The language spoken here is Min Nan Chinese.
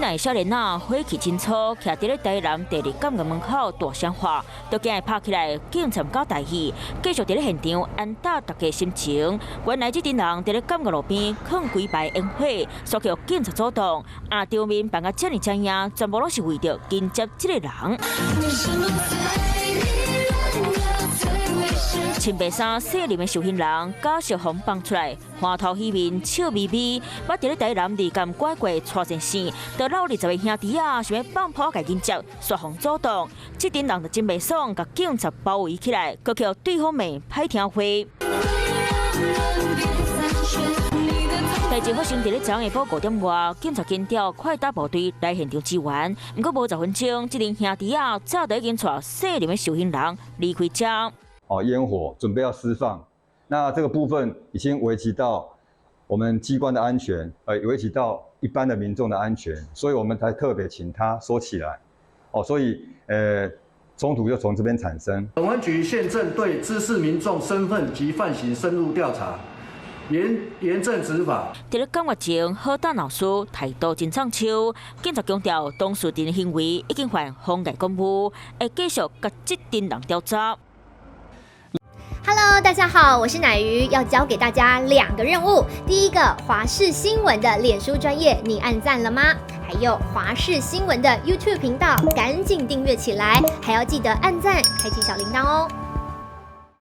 兩个少年仔火氣真粗，徛佇咧台南第二監獄門口大聲喊，都驚會拍起來，警察較大意，繼續佇咧現場安撫大家心情。原來這陣人佇咧監獄路邊囥幾排煙火，煞予警察阻擋，啊場面辦甲遮爾遮樣，全部攏是為著緊接這個人。穿白衫細林的受刑人假釋予放出來，歡頭喜面笑眯眯，捌佇咧台南二監拐過帶前線，著摎20個兄弟仔，想欲放炮共緊接，煞予阻擋。這陣人就真袂爽，共警察包圍起來，閣予對方罵歹聽話。代誌發生佇咧昨下晡5點外，警察緊調快打部隊來現場支援，毋過無10分鐘，這陣兄弟仔早就已經帶細林的受刑人離開遮。哦，煙火準備要釋放，那這個部分已經危及到我們機關的安全，危及到一般的民眾的安全，所以我們才特別請他收起來。哦，所以，衝突就從這邊產生。本分局現正對滋事民眾身份及犯行深入調查，嚴嚴正執法。佇咧監獄前，好膽老師態度真衝手，警察強調當事人行為已經犯妨礙公務，會繼續共這陣人調查。 Hello，大家好，我是奶魚，要交給大家兩個任務。第一個，華視新聞的臉書專頁，你按讚了嗎？還有華視新聞的 YouTube 頻道，趕緊訂閱起來，還要記得按讚，開啟小鈴鐺哦。